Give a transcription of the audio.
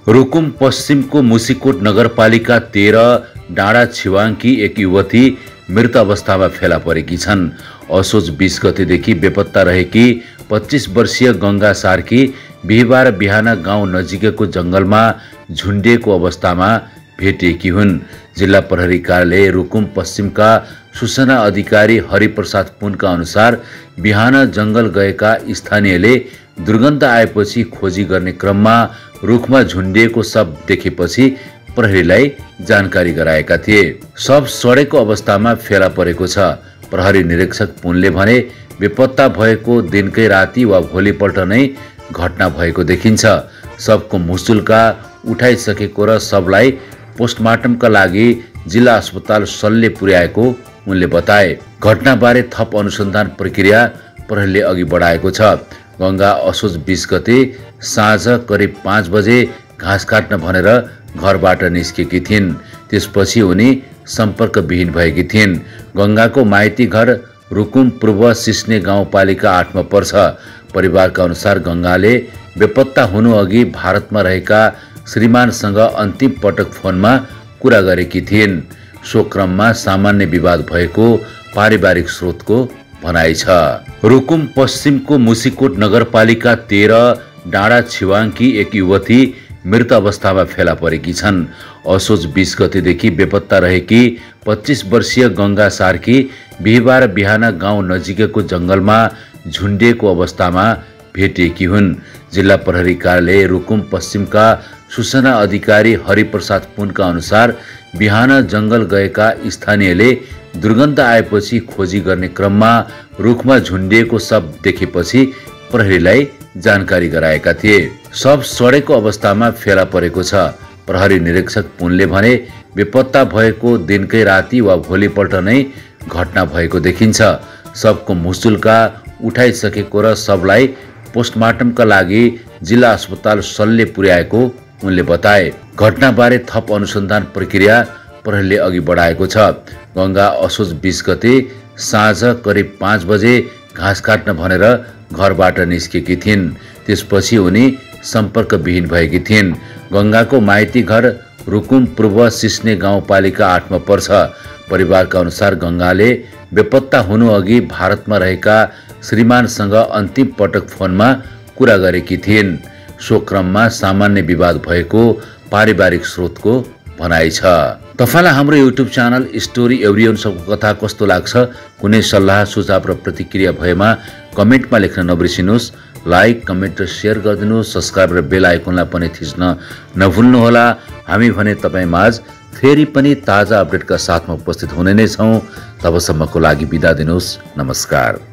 रुकुम पश्चिमको मुसिकोट नगरपालिका 13 डाँडा छिवाङकी एक युवती मृत अवस्थामा फेला परेकी छन्। असोज 20 गतेदेखि बेपत्ता रहेकी 25 वर्षीय गंगा सार्की बिहिबार बिहान गाउँ नजिकैको जंगलमा झुन्डिएको अवस्थामा भेटिएकी हुन्। जिल्ला प्रहरी कार्यालय रुकुम पश्चिमका सूचना अधिकारी हरिप्रसाद पुनका अनुसार बिहान जंगल गएका स्थानीयले दुर्गन्ध आएपछि खोजी गर्ने क्रममा रुखमा झुन्डिएको शव देखेपछि प्रहरीलाई जानकारी गराएका थिए। शव सडेको अवस्थामा फेला परेको छ। प्रहरी निरीक्षक पुनले भने बेपत्ता भएको दिनकै राति वा भोलिपल्ट नै घटना भएको देखिन्छ। शवको मुसुल्का उठाइसकेको र शवलाई पोस्टमार्टमका लागि जिल्ला अस्पताल सल्ले पुर्याएको उनले बताए। घटनाबारे थप अनुसन्धान प्रक्रिया प्रहरीले अघि बढाएको छ। गंगा असोज 20 गते साँझ करिब 5 बजे घाँस काट्न भनेर घरबाट निस्केकी थिइन्। त्यसपछि उनी सम्पर्कविहीन भएकी थिइन्। गंगाको माइती घर रुकुम पूर्व सिस्ने गाउँपालिका 8 मा पर्छ। परिवारका अनुसार गंगाले बेपत्ता हुनु अघि भारतमा रहेका श्रीमानसँग अन्तिम पटक फोनमा कुरा गरेकी थिइन्। सो क्रममा सामान्य विवाद भएको पारिवारिक स्रोतको भनाइ छ। रुकुम पश्चिमको मुसिकोट नगरपालिका 13 डाँडा छिवाङकी एक युवती मृत अवस्थामा फेला परेकी छन्। असोज 20 गतेदेखि बेपत्ता रहेकी 25 वर्षीय गंगा सार्की बिहिबार बिहान गाउँ नजिकैको जंगलमा झुन्डिएको अवस्थामा भेटिएकी हुन्। जिल्ला प्रहरी कार्यालय रुकुम पश्चिमका सूचना अधिकारी हरिप्रसाद पुनका अनुसार बिहान जंगल गएका स्थानीयले दुर्गन्ध आएपछि खोजी गर्ने क्रममा रुखमा झुन्डिएको शव देखेपछि प्रहरीलाई जानकारी गराएका थिए। शव सडेको अवस्थामा फेला परेको छ। प्रहरी निरीक्षक पुनले भने बेपत्ता भएको दिनकै राति वा भोलिपल्ट नै घटना भएको देखिन्छ। शवको मुसुल्का उठाइसकेको र शवलाई पोस्टमार्टमका लागि जिल्ला अस्पताल सल्ले पुर्याएको उनले बताए। घटनाबारे थप अनुसन्धान प्रक्रिया प्रहरीले अघि बढाएको छ। गंगा असोज 20 गते साँझ करिब 5 बजे घाँस काट्न भनेर घरबाट निस्केकी थिइन्। त्यसपछि उनी सम्पर्कविहीन भएकी थिइन्। गंगाको माइती घर रुकुम पूर्व सिस्ने गाउँपालिका 8 मा पर्छ। परिवारका अनुसार गंगाले बेपत्ता हुनु अघि भारतमा रहेका श्रीमानसँग अन्तिम पटक फोनमा कुरा गरेकी थिइन्। सो क्रममा सामान्य विवाद भएको पारिवारिक स्रोतको भनाइ छ। तपाईलाई हाम्रो युट्युब च्यानल स्टोरी एभ्रिवन सबको कथा कस्तो लाग्छ? कुनै सल्लाह सुझाव र प्रतिक्रिया भएमा कमेन्टमा लेख्न नबिर्सिनुहोस्। लाइक, कमेन्ट र शेयर गरिदिनुहोस्। सब्स्क्राइब र बेल आइकनलाई पनि थिच्न नभुल्नुहोला। हामी भने तपाईमाझ फेरि पनि ताजा अपडेटका साथमा उपस्थित हुने नै छौँ। तबसम्मको लागि बिदा दिनुहोस्। नमस्कार।